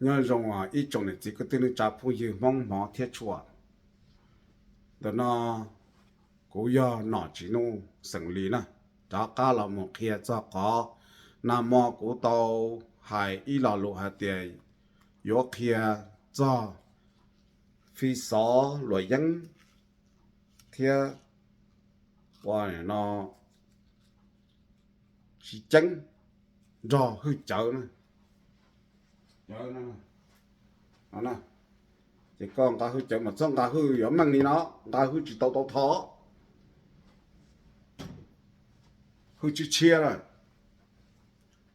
Nyob zoo ib tsoom niam txiv kwv tij neej tsa phooj ywg Hmoob hmov thiab tshua. Ntawm no kuv yog Nom Tsis Nuj xeem Lis na, rov qab los mus qhia txog qhov nag hmo kuv tau hais ib lo lus hais tias yuav qhia txog fi xov luam yeeb thiab ua no siv ceeb nrog hwj cawv na. Ces koj nqa hwj cawv mas txhob nqa hwj yuav meej li no, nqa hwj tsis tau tau tho, hwj tsis tshia na.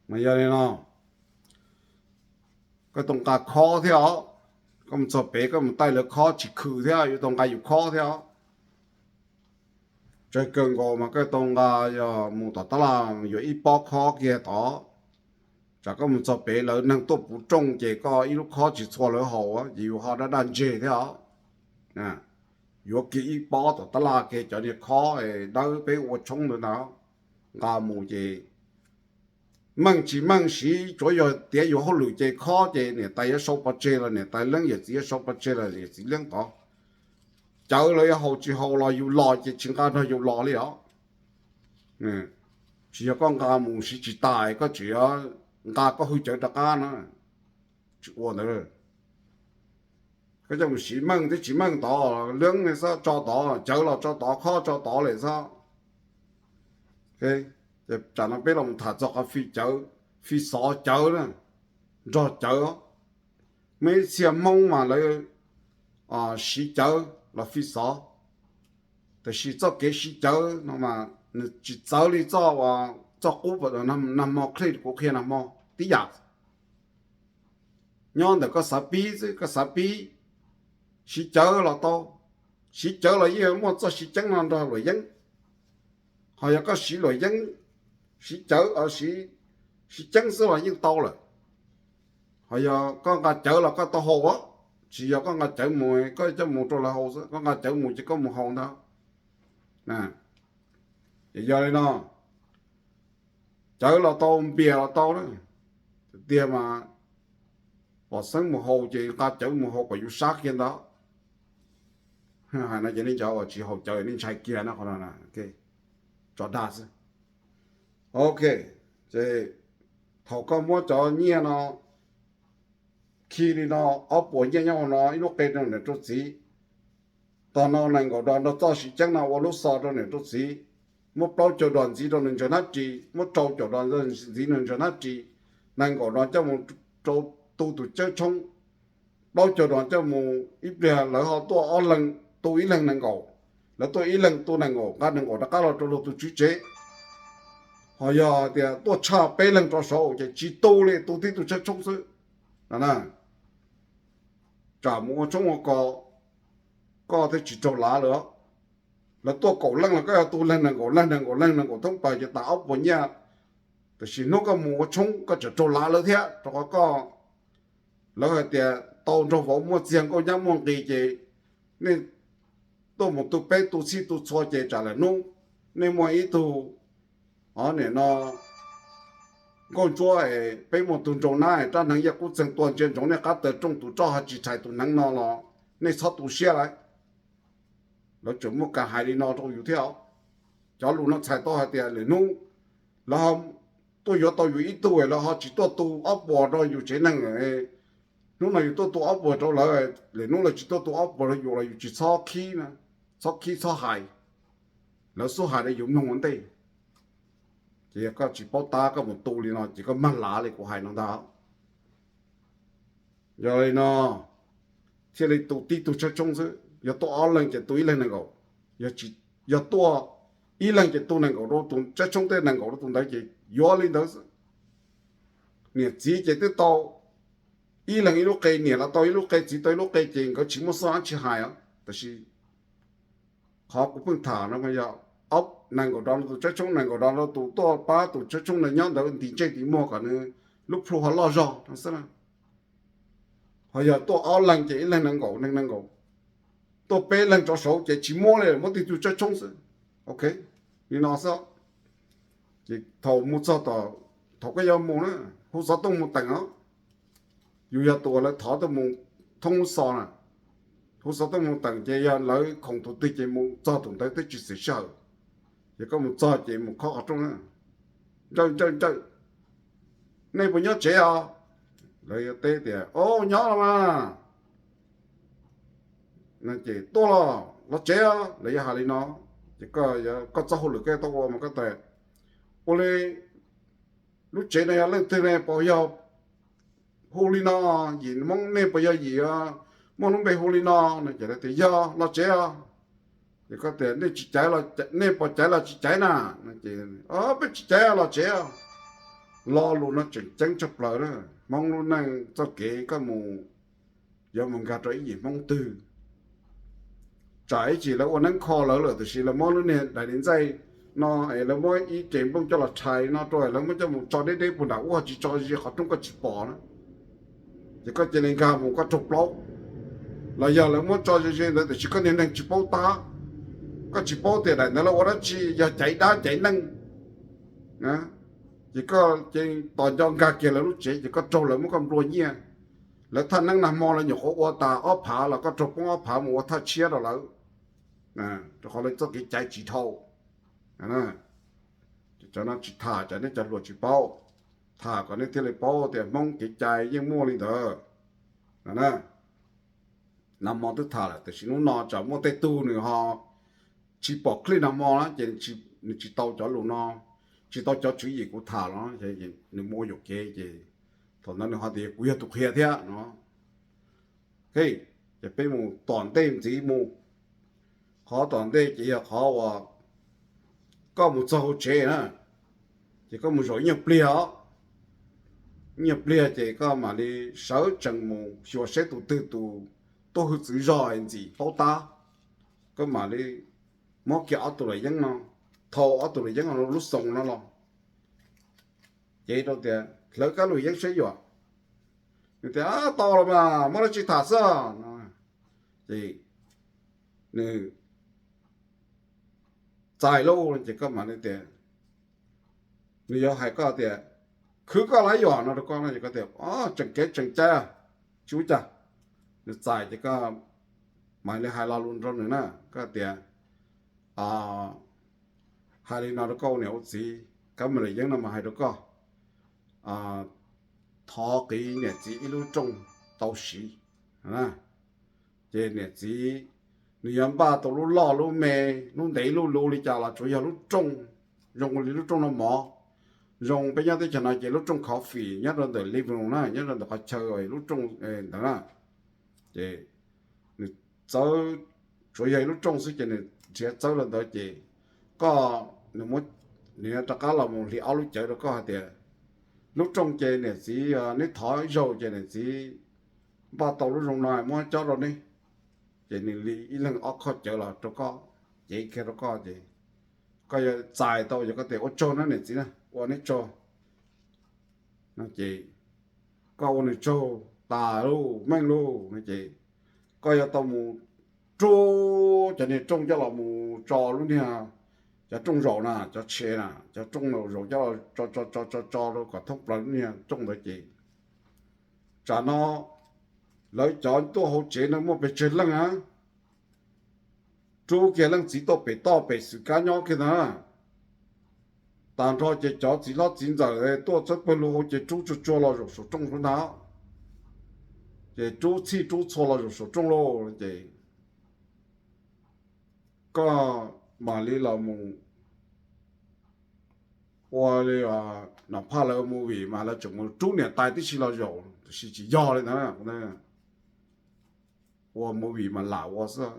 Mas yog li no, koj tau nqa khob thiab os, koj mus txog pem koj mus taij lawv khob tsis khwm thiab, yuav tau nqa yus khob thiab os. Tsawg kawg nkaus mas koj tau nqa, yog mus tom tab laj yuav ib pob khob kiag tod, tsam koj mus txog pem lawv neeg tuaj puv rooj ces koj ib lub khob tsis txhua lawv haus ces yus ho daj daj ntseg thiab os. Yuav kiag ib pob tom tab laj kiag cov niag khob dawb peb ua tshoob ntawd ntag, nqa mus ces meej tsis meej siv, tsuav yog tiav yus hauj lwm ces khob ces niam tais yuav sau pov tseg los niam tais leeb, yawm txiv yuav sau pov tseg los yawm txiv leeb tod. Cawv lawv yuav haus tsis haus los yus los ces tsis nqa nrog yus los li os. Tsis yog koj nqa mus siv tsis tas koj tseem yuav nqa koj hwj cawv rov qab na, tsis ua ntawd. Koj coj mus siv meej thiab tsis meej tod, leeb ne xwb tso tod, cawv los tso tod, khob tso tod lawm xwb. Tsam no peb los tham txog qhov fi cawv, fi xov cawv na, nrog cawv. Muaj ib txhia Hmoob mas lawv siv cawv los fi xov, tiam sis txoj kev siv cawv no mas nws tsis txawv li txoj, txoj qub nag hmo clip kuv qhia nag hmo tib yam. Nyob ntawm koj xav pib xwb, koj xav pib siv cawv los tau, siv cawv los yeej muaj txoj siv ceeb no nrog luam yeeb. Ho yog koj siv luam yeeb, siv cawv, siv ceeb xwb los yeej tau lawm. Ho yog koj nqa cawv los koj tau haus, tsis yog koj nqa cawv mus koj coj mus rau lawv haus xwb, koj nqa cawv mus ces koj mus haus ntag. Ces yog li no, cawv los tau, npias los tau na, tiag mas pom xeeb mus haus ces nqa cawv mus haus kom yus sab kiag ntag. Hais no ces nej cov uas tsis haus cawv nej ntshai kiag na, qhov no tso dag xwb. Ok, ces thaum koj muab cov nyiaj no khi li no, ob puas nyiaj nyob hauv no, ib lub qe rau niam rau txiv. Tog no nees nkaum dos nrog txoj siv ceeb no ua lub xov rau niam rau txiv, muab plaub caug dos ntxiv rau nws ntsaws hnab ris, muab rau caum dos ntxiv nws ntsaws hnab ris, nees nkaum dos coj mus rau tu tus cawb tshoob, plaub caug dos coj mus ib pliag lawv ho tuaj ob leeg tu ib leeg nees nkaum, lawv tuaj ib leeg tu nees nkaum, nqa nees nkaum rov qab los rau luag tus tswv tsev. Ho yog tias tuaj tshaj peb leeg rov saud ces tsis tu li, tu tib tug cawb tshoob xwb. Tsam mus ua tshoob ua kos, koj thiaj tsis raug lav lawm. Lawv tuaj kaum leej los koj yuav tu leeg nees nkaum, leeg nees nkaum, leeg nees nkaum thoob plaws ces tas ob puas nyiaj. Tiam sis hnub koj mus ua tshoob koj tseem raug lav lawv thiab, rau qhov koj, lawv hais tias tau nraug vauv muaj txiag nkauj nyab muaj nqis ces nej tuaj mus tu peb tu txhij tu txhua ces tsam lawm hnub nej muaj ib tug, o, nim no nkauj ntsuab es peb muaj tug nraug nab es rab hneev yaj qub txeeg tua ntsia ntsoov nej qab taw rooj tus roj ho tsis rhais tus hneev no los nej txhob tu siab lawm. Lawv tseem muaj kam hais li no rau yus thiab os. Cov lus no txhais tau hais tias lwm hnub lawv tuaj yuav tau yus ib tug lawv ho tsis tuaj tu ob puas rau yus tsev neeg. Hnub no yus tuaj tu ob puas rau lawv, lwm hnub lawv tsis tuaj tu ob puas rau yus los yus tsis txhob khib, txhob khib txhob hais. Lawv xub hais rau yus mloog ua ntej. Ces yog koj tsis paub tab koj mus tu li no ces koj mag lav li kuv hais no ntag. Yog li no thiaj li tu tib tug tshawb tshoob xwb, yog tuaj ob leeg ces tu ib leeg nees nkaum, yog tuaj ib leeg ces tu nees nkaum rau tus tshawb tshoob, tej nees nkaum rau tus ntawd ces yuav li ntawd xwb. Niam txiv ces twb tau ib leeg ib lub qe, niam los tau ib lub qe, txiv tau ib lub qe ces nkawd tsis muaj xoj dab tsi hais os. Tab sis qhov kuv pheej tham no yog nees nkaum dos rau tus tshawb tshoob, nees nkaum dos rau tus tuaj pab tus tshawb tshoob ntawd nyob ntawd ntis ntsej ntis muag kom nws lub plhu ho loj zog no xwb na. Ho yog tuaj ob leeg ces ib leeg nees nkaum, nees nkaum, tuaj peb leeg rov saud ces tsis muab li, muab tib tug tshawb tshoob xwb. Ok, li no xwb. Ces thaum mus txog tom, thaum koj yuav mus na, hu xov tooj mus teem os. yus yog tus uas lawv thov tuaj mus thoob lub xov na, hub xov tuaj mus teem ces yog lawv khoom tus twg ces mus txog tus ntawd twb tsis txwm sij hawm. Ces koj mus txog ces mus khob qhov rooj na, nrawj nrawj nrawj, nej puas nyob tsev os? Lawv yuav teb tias, o, nyob los mas. Ces tuaj los, los tsev os, lawv yuav hais li no. Ces koj, koj txoj hauj lwm koj tau ua mas koj tias, ua li, lub tsev no yog leej twg ne, puas yog hu li no, yim Hmoob nej puas yog yim muaj lub npe hu li no? No ces lawv tias yog, los tsev os. Ces koj tias nej tsis caiv, nej puas caiv los tsis caiv na? No ces peb tsis caiv, los tsev. Lo lus no tseem ceeb tshaj plaws na. Hmoob lub neej txoj kev koj mus, yuav mus nkag rau ib yim Hmoob twg, tsam ib chim lawv ua neeb kho lawv lawm tiam sis lawv muab lub niag daim li ntxaij no es lawv muab ib ce nplooj coj los rhais no rau, lawv muab coj mus tso deb deb puag nram ub, tsis tso ze qhov rooj koj tsis pom na. Ces koj cia li nkag mus koj raug plaub, los yog lawv muab tso ze ze ntawd tiam sis koj niag neeg tsis paub tab, koj tsis paub tias daim ntawd lawv ua dab tsi, yog caiv dab caiv neeg. Ces koj ces tos nco nkag kiag lawv lub tsev ces koj raug lawv muab koj nplua nyiaj. Lawv thaj neeb nag hmo lawv nyuam qhuav ua tas ob phav los koj raug poob ob phav mus ua thaj tshiab rau lawv, rau qhov lawv txoj kev cai tsis dhau. Cov no tsis tham, cov nej cov hluas tsis paub, tham kom nej thiaj li paub tias Hmoob kev cai yeej muaj li ntawd. Nag hmo twb tham lawm tiam sis hnub no tsam muaj tej tug nws ho tsis pom clip nag hmo na ces nws tsis tau cov lus no, tsis tau cov tswv yim kuv tham los, nws mus ua yuam kev ces thaum ntawd nws ho tias kuv yog tus qhia thiab no. Ces peb mus tom ntej ntxiv mus. Qhov tom ntej ces yog qhov uas koj mus txog hauv tsev na, ces koj mus zaum ib nyuag pliag os. Ib nyuag pliag ces koj mam li sawv tsees mus xyuas seb tus twg tus tuaj hwj txwv zog ntxim paub tab. Koj mam li muab kiag ob tug luam yeeb no, thau ob tug luam yeeb no lub xoo no los, cev rau tias hlawv kab luam yeeb saib yuam. Nws tias tau los mas, muab dab tsi tham xwb no. Ces nws txais lauj, ces koj mam li tias, nws yuav hais koj tias khwv koj lab yuam no rau koj no ces koj tias tseem kev tseem cai, tsis ua cas. Nws txais ces koj mam li hais lo lus rau nws na, koj tias hais li no rau koj ua niam ua txiv, kab me luam yeeb no mas hais rau koj, thov qiv niam txiv ib lub rooj tau siv. Ces niam txiv nws yuav npaj tau lub loj lub me, lub ntev lub luv li cas los tsuav yog lub rooj zoo li lub rooj noj mov. Zoo peb nyob teb chaws no ces lub rooj coffee nyob rau ntawm living room na, nyob rau ntawm qhov chaw lub rooj ntawd na. Ces nws txawb, tsuav yog ib lub rooj xwb ces nws nrhiav txawb rau ntawd ces koj, nws, nws rov qab los mus hliv ob lub cawv rau koj hais tias lub rooj ces niam txiv neb thov ib zaug ces niam txiv npaj tau lub zoo no muab cob rau neb. Ces nws li ib leeg ob khob cawv los rau koj, cev kiag rau koj ces koj yuav txais tau, yog koj tias ua tsaug na niam txiv na, ua neb tsaug no ces koj ua nws tsaug tas lauj, meej lauj no ces koj yuav tau mus rub cov niag rooj coj los mus tso lub niag, cov rooj zaum na, cov tshe na, cov rooj zaum coj los tso tso tso tso tso rau kom thoob plaws lub niag rooj ntawd ces tsam no lawv cov tuaj hauv tsev no muaj pes tsawg leej na, rub kiag leej txiv tuaj pem toj pem xwm kab nyob kiag ntag. Tag nrho ces cov txiv hlob txiv ntxawm tuaj txawb pawg lug hauv ces rub tsuag tsuag los zaum saum rooj hauv ntag, ces rub txhij rub txhua los zaum saum rooj lauj ces koj mam li los mus ua li, nom phaj lawv movie mas lawv tseem mus rub niam tais tib si los zaum, tiam sis tsis yog li ntawd. Ua movie mas lam ua xwb,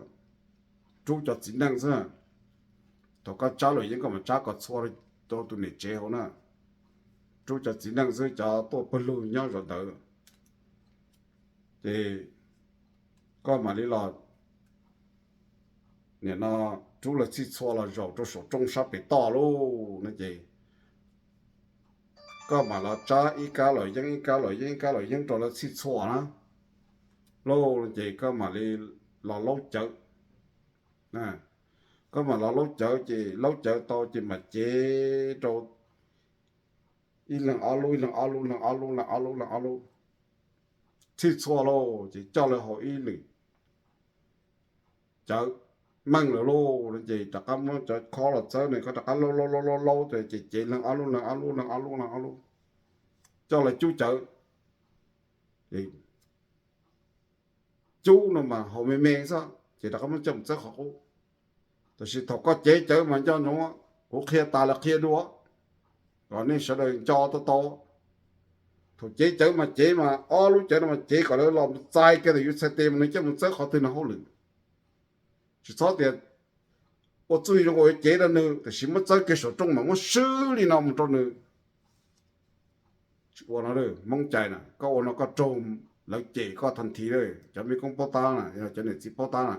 rub cov txiv neej xwb. Thaum koj tsab luam yeeb koj mam tsab kom txhua rau tus niam tsev hauv na, rub cov txiv neej xwb, cov tuaj pawg lug nyob zaum ntawd. Ces koj mam li los, nim no rub lawv txhij txhua los zaum rau saum rooj sab pem toj lauj no ces koj mam los tsab ib kab luam yeeb ib kab luam yeeb ib kab luam yeeb rau lawv txhij txhua na lauj, ces koj mam li los laub cawv. Koj mam los laub cawv ces laub cawv tau ces mam cev rau ib leeg ob lub, ib leeg ob lub, leeg ob lub, leeg ob lub, leeg ob lub. txhij txhua lauj, ces coj lawv haus ib lwm cawv meej lawm lauj no ces rov qab muab cov khob los txawb ne, koj rov qab laub laub laub laub laub ces cev leeg ob lub leeg ob lub leeg ob lub leeg ob lub, coj lawv cub cawv. Cub no mas haus me me xwb ces rov qab muab coj mus txawb qhov qub. Tab sis thaum koj cev cawv mas nco ntsoov, kuv qhia tas lawm qhia dua kom nej sawv daws nco tau tau. Thaum cev cawv mas cev mas ob lub cawv no mas cev kom lawv los txais kiag ntawm yus txhais tes mas nws coj mus txawb qhov twg nws hauj lwm. Tsis txhob tias ua txuj zoo ua cev rau nws, tab sis muab txawb kiag saum rooj mas muab swb li no mus rau nws. Tsis ua no, Hmoob cai na, koj ua no koj raug lawv cem koj tag nthi lawm. Cov mej koob paub tab na, cov niam txiv paub tab na,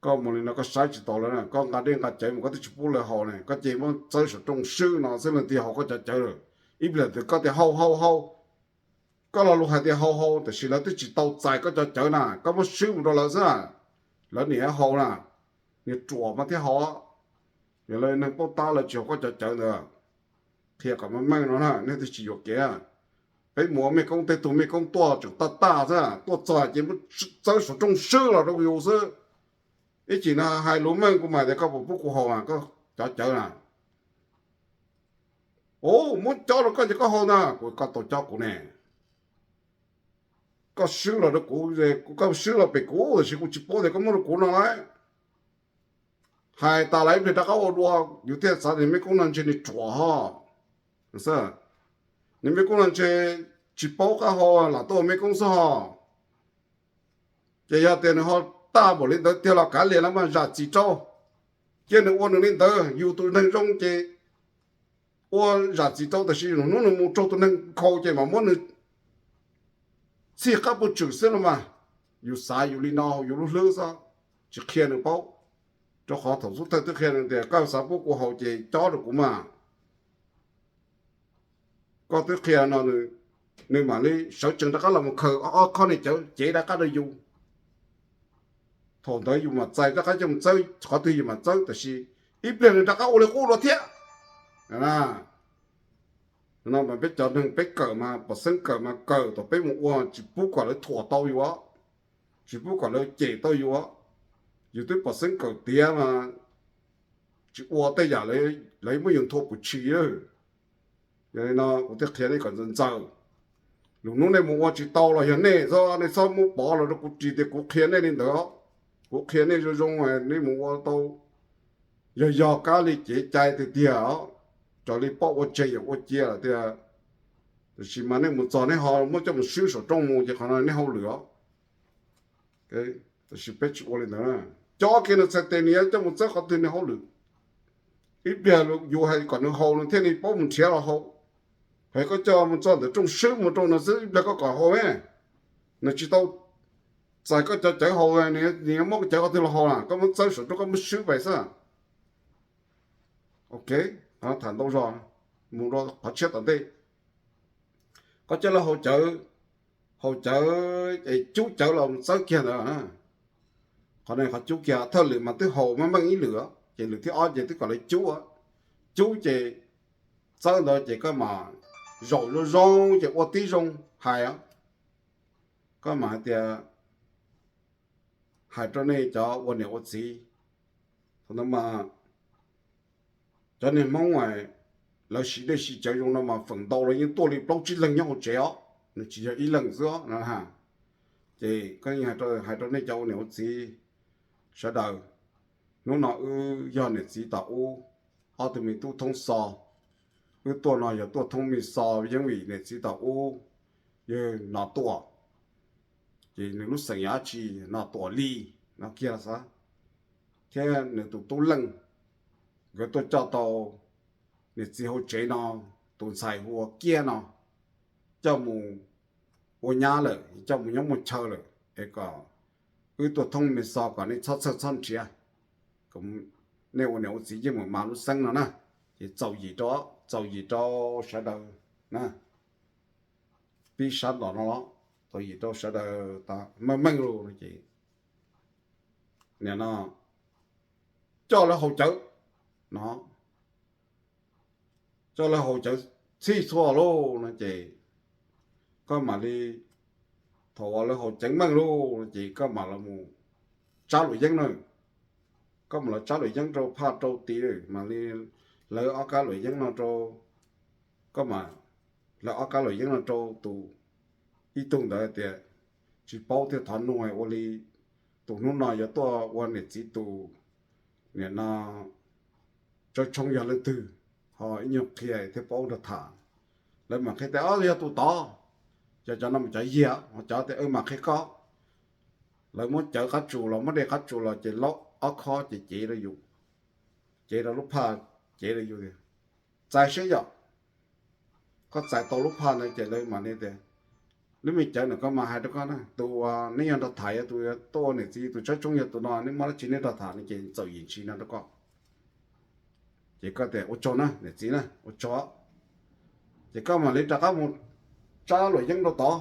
koj mus li no koj saib tsis taus lawv na, koj nqa dej nqa cawv mus koj twb tsis pub lawv haus ne, koj ces muab txawb saum rooj swb no xwb leej twg haus koj cov cawv lawm. Ib pliag twg koj tias haus haus haus, koj lo lus hais tias haus haus tab sis lawv twb tsis tau txais koj cov cawv na, koj muab swb mus rau lawv xwb, lawv niam haus na, niag ruam mas thiaj haus. Yog lawv neeg paub tab lawv tsis haus koj cov cawv ntawd. Qhia kom meej meej no na, nej twb tsis yuam kev. Peb mus ua mej koob tej tug mej koob tuaj tseem taj taj xwb, tuaj txog ces muab txawb saum rooj swb los rau yus xwb. Ib chim no hais lus meej kuv mam tias koj puas pub kuv haus mas koj cov cawv na. Ua muab cob rau koj ces koj haus ntag, kuv koj tau cob kuv ne. Koj swb los rau kuv, koj swb los pem kuv tab sis kuv tsis paub tias koj muab rau kuv no lauj. Hais tas lawm ib pliag rov qab ua dua, yus thiaj xav tias mej koob no ntshe nws ruam ho. Nws mej koob no ntshe tsis paub qab hau lam tuaj ua mej koob xwb ho. Ces yog tias nws ho tag npaum li ntawd tiag los kav liam los mas zam txim rau. Cia nws ua nws li ntawd, yus tus neeg zoo ces ua zam txim rau, tab sis hnub nws mus raug tus neeg nkhaus ces mam muab nws txhij qab puag tswm xwb no mas. Yus xav yus li no, yus lub hlwb xwb, tsis qhia nws paub. Rau qhov thaum xub thawj twb qhia nws tias koj xav pub kuv haus ces cob rau kuv mas. Koj twb qhia no, nws mam li sawv tsees rov qab los mus khaws ob khob niag cawv cev rov qab rau yus. Thaum ntawd yus mam txais rov qab coj mus txawb qhov twg yus mam txawb, tab sis ib pliag nws rov qab ua li qub dua thiab. No mas peb cov neeg peb kawm mas pom xeeb kawm mas kawm thaum peb mus ua tsis pub kom lawv thuam tau yus, tsis pub kom lawv cem tau yus. Yus twb pom xeeb kawm tiav mas tsis ua tej yam lawv muab yus nthua pum tshis. Yog li no kuv thiaj qhia nej kom ntxaws ntxaws. Lwm hnub nej mus ua tsis tau los yog nej xwb, nej txhob muab pov los rau kuv ris tias kuv qhia nej li ntawd. Kuv qhia nej zoo zoo, nej mus ua tau yog yog kab li cev cai tiag tiag os. Raws li poj ua tseg yawm ua cia lawm tiag. Tab sis mas nej mus txog nej ho muab coj mus swb saum rooj mus ces qhov no nej hauj lwm os. Tab sis peb tsis ua li ntawd, cob kiag nws txhais tes nws yuav coj mus txawb qhov twg nws hauj lwm. Ib pliag yus hais kom nws haus nws thiaj li paub mus nrhiav los haus. Hais koj coj mus txog ntawm rooj swb mus rau nws xwb ib pliag koj kom haus ne, nws tsis tau txais koj cov cawv haus, nws yuav muab cawv qhov twg los haus na, koj muab txawb saum rooj koj muab swb pais xwb. Ok, tham ntau zog, mus rau qhov tshiab tom ntej. Koj coj lawv haus cawv, haus cawv es cub cawv los txawb kiag ntawd. Qhov no qhov cub kiag, thawj lwm mas twb haus meej meej ib lwm, ces lwm thib ob ces twb kom lawv cub. Cub ces txawb ntawd ces koj mam zaum zoo zoo ces ua tib zoo hais. Koj mam hais tias, hais rau nej cov ua niam ua txiv, thaum ntawd mas cov niag Hmoob lawv siv dej siv cawv zoo no mas feem ntau lawv yeej tuaj li plaub tsib leeg nyob hauv tsev os, nws tsis yog ib leeg xwb no. Ces koj yeej hais rau nej cov ua niam ua txiv sawv daws, hnub no wb yog niam txiv tom ub, ob tug me tub thoob xo, wb tuaj no yog tuaj thoob me xo yeej vim niam txiv tom ub yog no tuaj, ces nws lub xeem yog dab tsi no tuaj li no kiag xwb, thiab nws tus tub Leej, nkawd tuaj coj tau niam txiv hauv tsev no, tus ntxhais hu ua Kiab no, coj mus ua nyab lawm, coj mus nyob muaj chaw lawm, es kom wb tuaj thoob me xo kom nej txhob txhawj txhob nrhiav, kom nej ua niam ua txiv yeej meem mas lub xeeb no na. Ces txaus yim rau, txaus yim rau sawv daws na, pib sab ntom no los txaus yim rau sawv daws tas meej meej lus no ces nim no coj lawv haus cawv no, coj lawv haus cawv txhij txhua lauj no ces koj mam li, thaum uas lawv haus ceev meej lauj ces koj mam los tsab luam yeeb na. Koj mam los tsab luam yeeb rau phaj rau tid, mam li lawv ob kab luam yeeb no rau, koj mam lawv ob kab luam yeeb no rau tus ib tug ntawd tias tsis paub thiaj thov nug ua li tus hnub no yuav tuaj ua niam txiv tus, nim no Tsawb Tshoob yog leej twg, ho ib nyuag qhia thiaj paub nrog tham. Lawv mam qhia tias, o, yog tus tod, cov cov no mas cov yig, ho cov tias mam qhia koj. Lawv muab cawv qab tsu los, muab dej qab tsu los ces laub ob khob ces cev rau yus, cev rau lub phaj, cev rau yus tias, txais seb yom. Koj txais tau lub phaj ntawd ces lawv mam li tias, lub me cawv ntawm koj mas hais rau koj na, tus uas neb yog nrog tham yog tus tuaj ua niam txiv, tus Tsawb Tshoob yog tus no, neb muaj dab tsi neb nrog tham no ces txawm yim ntsis no rau koj. Ces koj tias ua tsaug na niam txiv na, ua tsaug. Ces koj mam li rov qab mus tsab luam yeeb rau tod.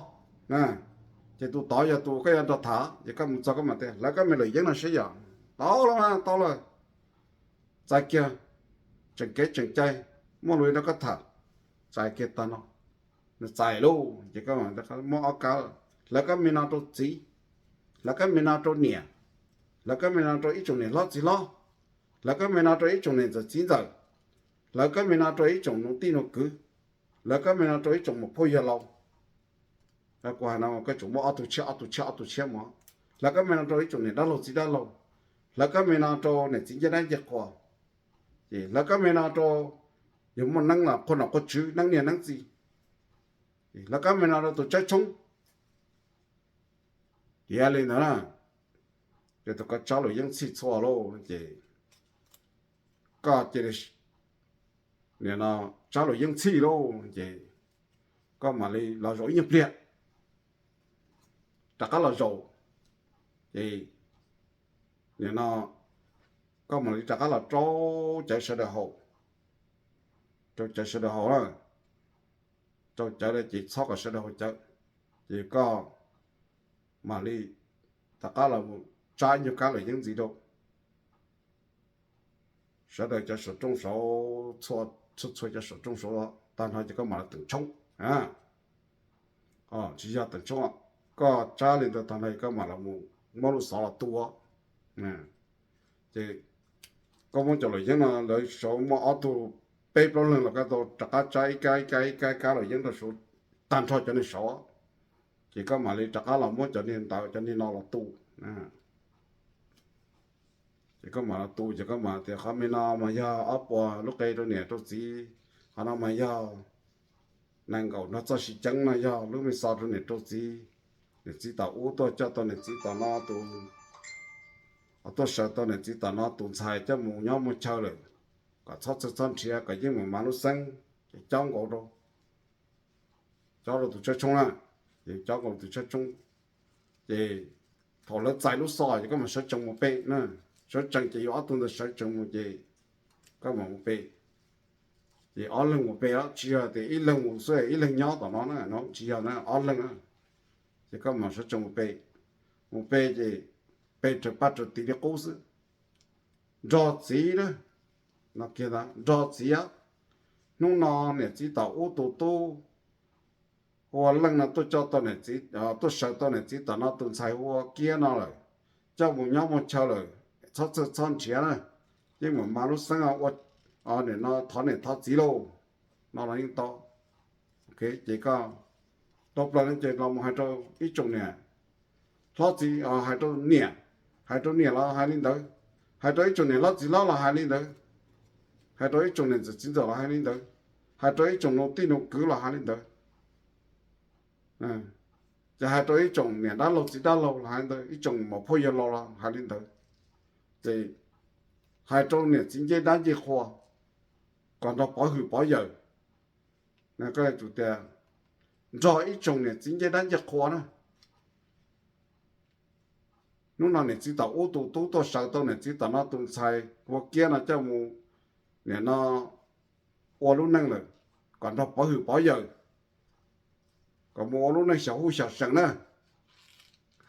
Ces tus tod yog tus koj yuav nrog tham, ces koj mus txog koj mam tias, lawv koj me luam yeeb no seb yom. Tau lawm mas, tau lawm. Txais kiag, tseem kev tseem cai, muaj lus rau koj tham, txais kiag tag no. Nws txais lauj, ces koj mam muab ob kab, lawv kab me no rau txiv, lawv kab me no rau niam, lawv kab me no rau ib tsoom niam hlob txiv hlob, lawv kab me no rau ib tsoom niam ntxawm txiv ntxawm, lawv kab me no rau ib tsoom nus tij nus kwv, lawv kab me no rau ib tsoom muam phauj yawg laus. Kuv hais no koj tsuas muab ob tug tshiab, ob tug tshiab, ob tug tshiab mov. Lawv kab me no rau ib tsoom niam dab laug txiv dab laug, lawv kab me no rau niam txiv ncej dab ncej qhua, ces lawv kab me no rau yog muaj neeb los qhua nom qhua tswv, neeb niam neeb txiv, lawv kab me no rau tus Tsawb Tshoob. Tiav li ntawd na, ces tus koj tsab luam yeeb txhij txhua lauj ces koj cia li, nim no tsab luam yeeb txhij lauj ces koj mam li los zaum ib nyuag pliag, rov qab los zaum, ces nim no koj mam li rov qab los rau cawv sawv daws haus, rau cawv sawv daws haus na, rau cawv lawm ces txhob kom sawv daws haus cawv, ces koj mam li rov qab los tsab ib nyuag kab luam yeeb ntxiv rau sawv daws cov saum rooj saud, txhua txhua cov saum rooj saud tag nrho ces koj mam los teem tshoob. Tsis yog teem tshoob, koj tsab li ntawd tag nrho koj mam los muab lub xov los tu. Ces koj muab cov luam yeeb no lawv saud muaj ob tug peb plaub leeg los koj tau rov qab tsab ib kab ib kab ib kab ib kab luam yeeb rau saud tag nrho cov niag saud, ces koj mam li rov qab los muab cov niag ntawd cov niag no los tu. Ces koj mam los tu ces koj mam tias qhov me no mas yog ob puas lub qe rau niam rau txiv, qhov no mas yog nees nkaum nrog txoj siv ceeb no yog lub me xov rau niam rau txiv. Niam txiv tom ub tuaj coj tau niam txiv tom no tus, tuaj sawv tau niam txiv tom no tus ntxhais coj mus nyob mus chaw lawm, kom txhob txhawj txhob nrhiav kom yeej mus mas lub xeeb, ces cob nkaus rau, cob rau tus Tsawb Tshoob na, ces cob nkaus tus Tsawb Tshoob. Ces thaum lawv txais lub xov ces koj mam sawv tsees mus pe na, sawv tsees ces yuav ob tug ntawd sawv tsees mus ces koj mam mus pe. Ces ob leeg mus pe, tsis yog tias ib leeg mus xwb ib leeg nyob tom no na, tsis yog na, ob leeg na. Ces koj mam sawv tsees mus pe, mus pe ces pe raws paj raws tid li qub xwb. Nrog txiv na, no kiag ntag, nrog txiv, hnub no niam txiv tom ub tus tub hu ua Leej no tuaj coj tau niam txiv, tuaj sawv tau niam txiv tom no tus ntxhais hu ua Kiab no lawm, coj mus nyob mus chaw lawm, txhob txhawj txhob nrhiav na, yeej mam mas lub xeeb ua, nim no thov niam thov txiv lauj, no los yeej tau. Ces koj tau plaws no ces los mus hais rau ib tsoom niam hlob txiv, hais rau niam, hais rau niam los hais li ntawd, hais rau ib tsoom niam hlob txiv hlob los hais li ntawd, hais rau ib tsoom niam ntxawm txiv ntxawm los hais li ntawd, hais rau ib tsoom nus tij nus kwv los hais li ntawd, ces hais rau ib tsoom niam dab laug txiv dab laug los hais li ntawd, ib tsoom muam phauj yawg laus los hais li ntawd, ces hais rau niam txiv ncej dab ncej qhua kom nrog pov hwm pov yawm. Koj tias nrog ib tsoom niam txiv ncej dab ncej qhua na, hnub no niam txiv tom ub tus tub tuaj sawv tau niam txiv tom no tus ntxhais hu ua Kiab no coj mus, nim no ua lub neej lawm, kom nrog pov hwm pov yawm, kom mus ua lub neej xyaum huj xyaum seem na.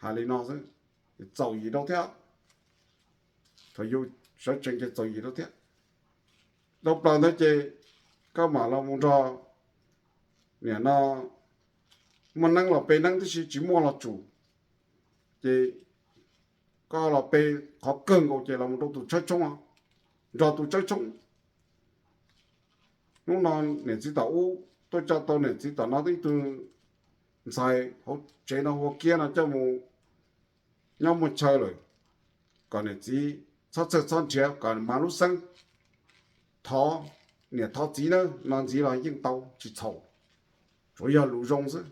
Hais li no xwb, txaus yim rau thiab, thaum yus sawv tsees ces txaus yim rau thiab. Tau plaws ntawd ces koj mam los mus nrog, nim no Muaj neeb los pe neeb tib si, tsis muaj los tsum. Ces koj los pe qhov kawg nkaus ces los mus rau tus tshawb tshoob, nrog tus tshawb tshoob. Hnub no niam txiv tom ub tuaj coj tau niam txiv tom no ib tug ntxhais hauv tsev no hu ua Kiab no coj mus nyob muaj chaw lawm, kom niam txiv txhob txhawj txhob nrhiav, kom mas lub xeeb thov niam thov txiv na no ntxiv los yeej tau tsis txhaum, tsuas yog lus zoo xwb.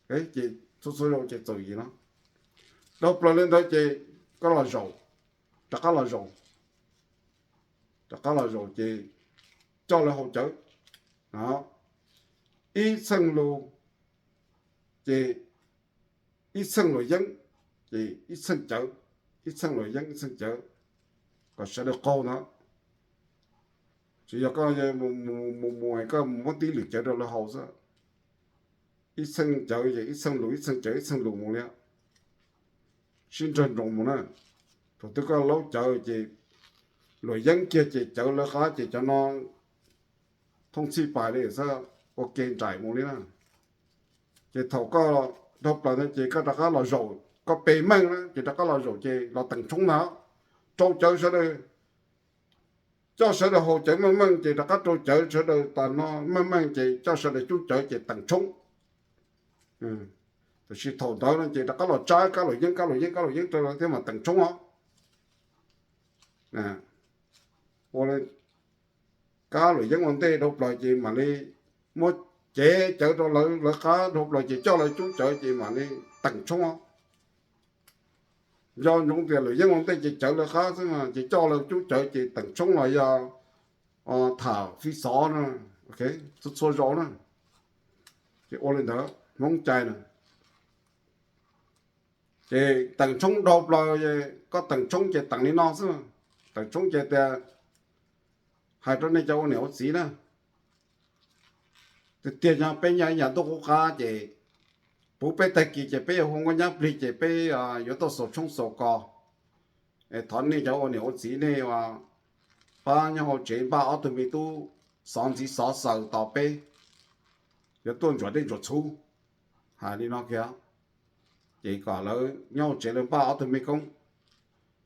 Ces txhua txhua zaus ces txaus yim no. Dhau plaws li ntawd ces koj los zaum, rov qab los zaum, rov qab los zaum ces coj lawv haus cawv, ib txheej lus ces ib txheej luam yeeb, ces ib txheej cawv, ib txheej luam yeeb ib txheej cawv, kom sawv daws qaug ntawd. Tsis yog koj mus mus koj mus muab tib lwm cawv rau lawv haus xwb. Ib txheej cawv ces ib txheej lus, ib txheej cawv ib txheej lus mus li, sib nrawg nroos mus na. Thaum twg koj laub cawv ces luam yeeb kiag ces cawv lawv qab ces cov no thooj txhij pais li xwb, ua ke nraim mus li na. Ces thaum koj dhau plaws ntawd ces koj rov qab los zaum, koj pe meej na ces rov qab los zaum ces los teem tshoob ntag. Rau cawv sawv daws, coj sawv daws haus cawv meej meej ces rov qab rau cawv sawv daws tas no meej meej ces coj sawv daws cub cawv ces teem tshoob. Tab sis thaum ntawd no ces rov qab los tsab kab luam yeeb, kab luam yeeb, kab luam yeeb rau lawv thiab mas teem tshoob os. Ua li kab luam yeeb ua ntej dhau plaws ces mam li muab cev cawv rau lawv, lawv qab dhau plaws ces coj lawv cub cawv ces mam li teem tshoob os. Nco ntsoov tias luam yeeb ua ntej ces cawv lawv qab xwb na, ces coj lawv cub cawv ces teem tshoob los yog tham fi xov na, txhua txhua zaus na. Ces ua li ntawd Hmoob cai na. Ces teem tshoob dhau plaws, koj teem tshoob ces teem li no xwb. Teem tshoob ces tias, hais rau nej cov ua niam ua txiv na, tiag tiag no peb nyob ib yam ntuj qub qab ces puv peb tag kis ces peb yuav hu nkauj nyab plig ces peb yuav tuaj xaus tshoob xaus kos. Es thov nej cov ua niam ua txiv nej pab nyob hauv tsev npaj ob tug me tub xov ntxiv xov xaws tos peb yuav tuaj ntsuam dej ntsuam txhuv. Hais li no kiag, ces kom lawv nyob hauv tsev lawv npaj ob tug me koob.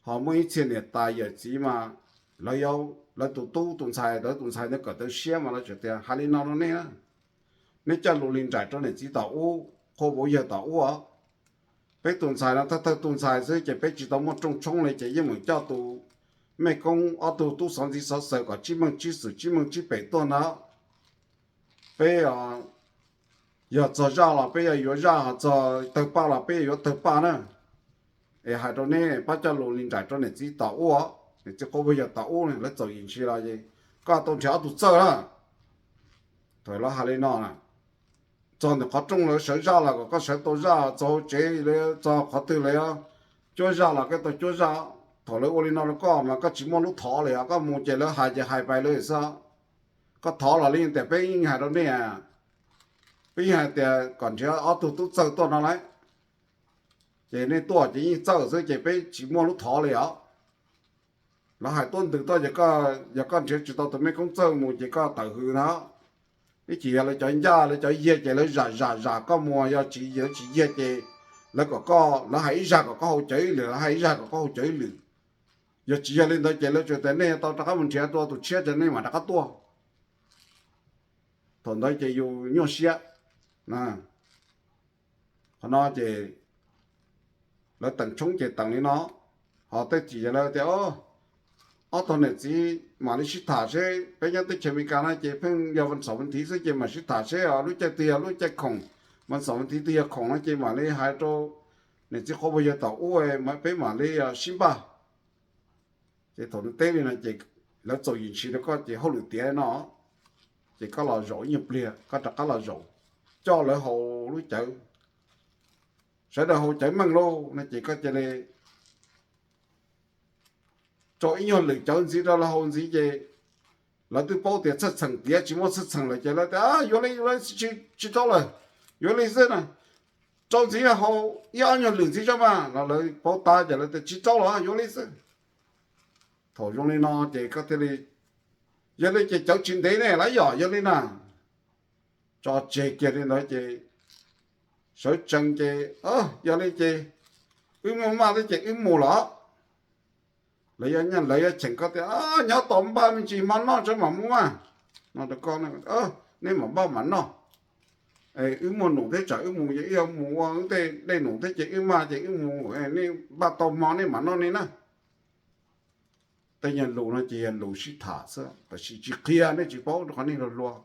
Ho muaj ib txhia niam tais yawm txiv mas lawv yuav lawv tus tub tus ntxhais, lawv tus ntxhais ntawd kawm tau siab mas lawv tseem tias hais li no rau nej na, nej coj lus li nraim rau niam txiv tom ub, qhua vauv yawg tom ub os. Peb tus ntxhais no thawj thawj tus ntxhais xwb ces peb tsis tau muaj rooj tshoob li ces yeej meem coj tus mej koob ob tug tub xov ntxiv xov xaws kom tsib meej tsib xwm tsib meej tsib pem tuaj ntag. Peb yog txog zaj los peb yuav yuav zaj, ho txog tawg paj los peb yuav yuav tawg paj na. Es hais rau nej pab coj lus li nraim rau niam txiv tom ub, niam txiv qhua vauv yawg tom ub lawv txaus yim ntshis los es koj tau nrhiav ob tug txawj lawm. Thaum lawv hais li no na, txog ntawm qhov rooj lawv sawv zaj los kom koj sawv tau zaj, txog hauv tsev lawv txog qhov twg lawv cuab zaj los koj tau cuab zaj. Thaum lawv ua li no rau koj mas koj tsis muaj lub thov li os, koj mus ces lawv hais ces hais pais lawv xwb. Koj thov los li tias peb yeej hais rau nej, peb yeej hais tias kom nrhiav ob tug tub txawj tuaj no lauj. Ces nej tuaj ces yeej txawj xwb ces peb tsis muaj lub thov li os. Lawv hais tuaj ntws tuaj ces yog koj nrhiav tsis tau tus mej koob txawj mus ces koj tawm hws na. Ib chim yog lawv cov ncaj lawv cov yiag ces lawv zam zam zam koj mus, yog tsis, lawv tsis yiag ces lawv kom koj, lawv hais ib zaj kom koj haus cawv ib lwm, lawv hais ib zaj kom koj haus cawv ib lwm. Yog tsis yog li ntawd ces lawv tsuas tias nej tau rov qab mus nrhiav dua tus tshiab ces nej mam rov qab tuaj. Thaum ntawd ces yus nyuaj siab. Qhov no ces lawv teem tshoob ces teem li no. Ho tej chim yog lawv tias ob tog niam txiv mam li sib tham seb, peb nyob teb chaws Amelikas no ces pheej yog vas xaum vas thiv xwb ces mam sib tham seb lub caij twg yog lub caij khoom, vas xaum vas thiv twg yog khoom no ces mam li hais rau niam txiv qhua vauv yawg tom ub, peb mam li sib npaj. Ces thaum nws teb li no ces lawv txaus yim ntshis rau koj ces hauj lwm tiav no, ces koj los zaum ib nyuag pliag koj rov qab los zaum, coj lawv haus lub cawv, sawv daws haus cawv meej lauj no ces koj cia li rau ib nyuag lwm cawv ntxiv rau lawv haus ntxiv ces lawv twb paub tias txhawj txheem tiav tsis muaj txhawj txheem lawm ces lawv tias yuav li, yuav li, tsis rau lawm, yuav li xwb na, rau ntxiv haus ib ob nyuag lwm ntxiv tso mas los lawv paub tab ces lawv tias tsis rau los yuav li xwb. Thaum zoo li no ces koj thiaj li, yog li ces cawv tsis ntev ne lawv yom, yog li na. Tso tseg kiag li ntawd ces sawv tsees ces, yog li ces wb muaj maj thiab ces wb mus los. Lawv yuav, lawv yuav cheem koj tias nyob tos npaj me ntsis hmo noj tso mam mus mas. No rau koj, nej mam npaj mam noj. Wb muaj num thiab tsam wb mus ces wb yuav mus ua wb tej dej num thiab ces wb maj ces wb mus, nej npaj tau hmo nej mam noj nej na. Tej nyuag lus no ces yog lus sib tham xwb tab sis tsis qhia, nej tsis paub rau qhov nej hluas hluas.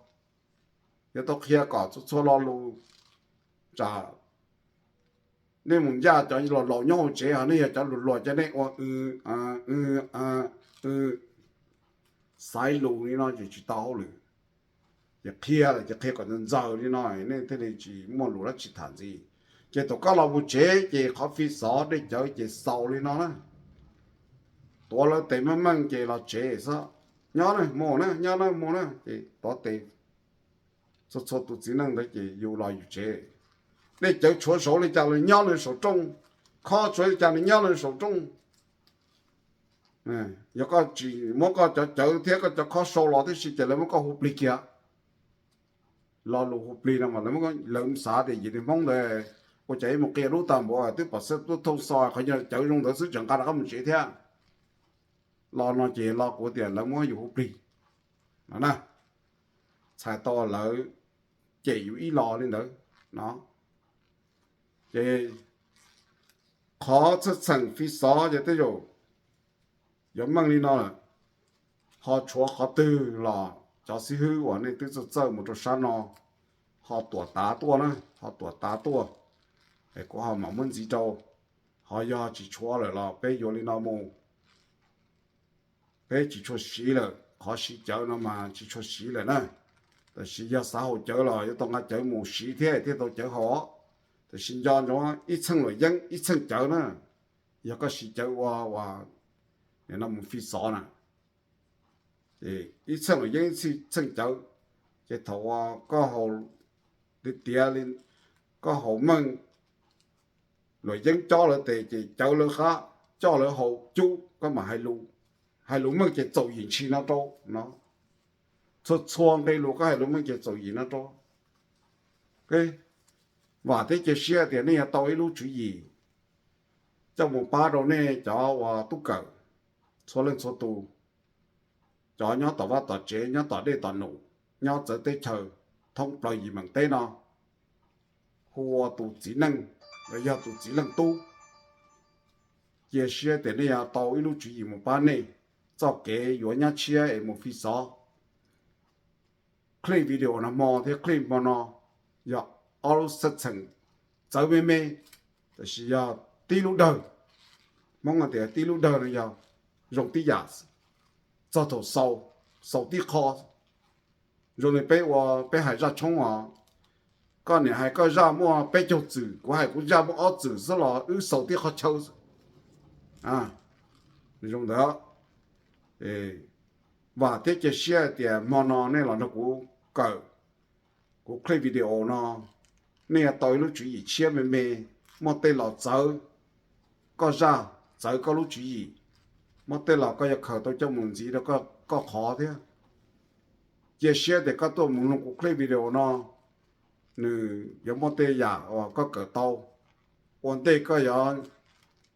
Yuav tau qhia kom txhua txhua lo lus, tsam nej mus ncaj cov laus laus nyob hauv tsev ho nej yog cov hluas hluas ces nej ua xaiv lus li no ces tsis tau hauj lwm. Ces qhia lawm ces qhia kom ntxaws ntxaws li no, nej thiaj li tsis muaj lus dab tsi tham ntxiv. Ces thaum koj los mus tsev ces qhov fi xov dej cawv ces xaus li no na. Tuav lawv tes meej meej ces los tsev xwb. Nyob na mus na, nyob na mus na, ces tuav tes. Txhua txhua tus txiv neej ntawd ces yus los yus tsev. Dej cawv tshuav saud li cas los nyob li saum rooj, khob tshuav li cas los nyob li saum rooj. Yog koj tsis muab koj cov cawv thiab koj cov khob sau los tib si ces lawv muab koj hu plig kiag. Lo lus hu plig no mas lawv, lawv xav tias yim li Hmoob ntawd ua cas ib mus qia lub tag npaum twb pom xeeb tub thooj xo qhov nyuag cawv zoo ntawd xwb tseem nqa rov qab mus tsev thiab. Lo no ces lo kuv tias lawv muab yus hu plig no na. Txhais tau lawv cem yus ib lo li ntawd no. Ces qhov txheej txheem fi xov ces tej zaum yuav meej li no lawm. Ho tshuav qhov twg los cov xib hwb uas nej twb txawj txawj mus rau sab no ho tuam tav tuaj na, ho tuam tav tuaj, kuv ho mam muab ntxiv rau. Ho yog tsis tshuav lawm los peb yuav li no mus. Peb tsis tshua siv lawm, qhov siv cawv no mas tsis tshua siv lawm na. Tab sis yog xav haus cawv los yuav tau nqa cawv mus siv thiab thiaj tau cawv haus. Tab sis nco ntsoov ib txheej luam yeeb ib txheej cawv na. Yog koj siv cawv ua, ua no mus fi xov na, ib txheej luam yeeb ib txheej cawv, ces thaum uas koj haus li tiav li, koj haus meej luam yeeb cob lawv tes ces cawv lawv qab coj lawv haus cub koj mam hais lus. Hais lus meej ces txaus yim ntshis no rau no. Txhua txhua nqe lus koj hais lus meej ces txaus yim no rau. Vam thiab cia siab tias nej yuav tau ib lub tswv yim coj mus pab rau nej cov uas tub kawm txhua leej txhua tus, cov nyob tom vaj tom tsev, nyob tom dej tom num, nyob txawv teb chaws, thoob plaws yim meem teb no, hu ua tus txiv neej los yog tus txiv leej tub. Cia siab tias nej yuav tau ib lub tswv yim mus pab nej txoj kev yuav nyab tshiab es mus fi xov. Clip video nag hmo thiab clip hmo no yog ob lub xeej txheem txawv me me, tab sis yog tib lub dawg. Hmoob hais tias tib lub dawg no yog zoo tib yam, txog thaum xaus, xaus tib qho. Zoo li peb ua, peb hais zaj tshoob os, koj niam hais koj zaj muaj peb caug txwm, kuv hais kuv zaj muaj ob txwm xwb los wb xaus tib qho chaw. Zoo ntawd, vam thiab cia siab tias hmo no nej los nrog kuv kawm kuv clip video no, nej yuav tau ib lub tswv yim tshiab me me, muaj tej los txawv koj zaj, txawv koj lub tswv yim, muaj tej los koj yuav khaws tau coj mus ntxiv rau koj qhov thiab. Cia siab tias koj tuaj mus mloog kuv clip video no, nws yuav muaj tej yam uas koj kawm tau. Ua ntej koj yuav,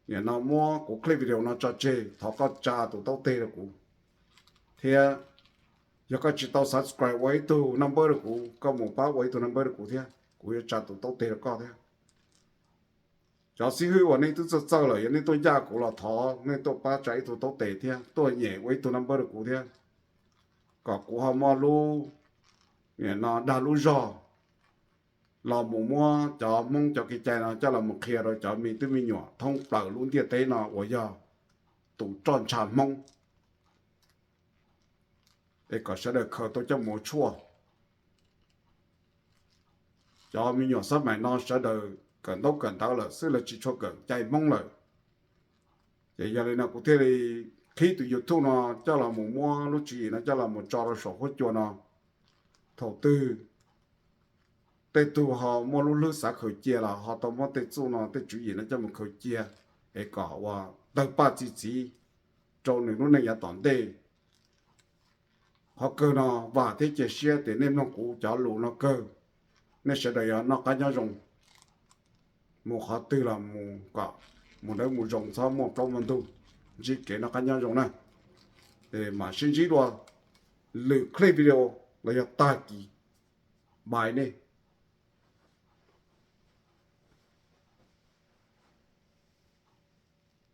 nim no muab kuv clip video no tso tseg, thov koj tsa tus taub teg rau kuv thiab. Yog koj tsis tau subscribe ua ib tug naj npawb rau kuv, koj mus pab ua ib tug naj npawb rau kuv thiab, kuv yuav tsa tus taub teg rau koj thiab. Cov xib hwb uas nej twb txawj txawj lawm, yog nej tuaj ncaj kuv los thov nej tuaj pab tsa ib tug taub teg thiab, tuaj nyem ua ib tug naj npawb rau kuv thiab, kom kuv ho muaj lub, nim no dag lub zog los mus muab cov Hmoob cov kev cai no coj los mus qhia rau cov me tub me nyuam thoob plaws lub ntiaj teb no uas yog tus roj ntsha Hmoob, es kom sawv daws khaws tau coj mus ua tshuaj. Cov me nyuam xab maim no sawv daws kawm ntaub kawm ntawv lawm xwb, lawv tsis tshua kawm cai Hmoob lawm. Ces yog li no kuv thiaj li qhib tus YouTube no coj los mus muab lub tswv yim no coj los mus tso rau saum huab cua no. Thaum twg tej tug ho muaj lub hlwb xav khaws cia los ho tau muab tej txuj no tej tswv yim no coj mus khaws cia, es kom ua tawg paj txi txiv rau nws lub neej yav tom ntej. Qhov kawg no vam thiab cia siab tias nej mloog kuv cov lus no kawg, nej sawv daws yuav noj qab nyob zoo. mus qhov twg los mus kom mus dawb mus zoo, txhob muaj plaub muaj ntug. Ntsib kev noj qab nyob zoo na. Mam sib ntsib dua lwm clip video los yog tag kis. Bye nej.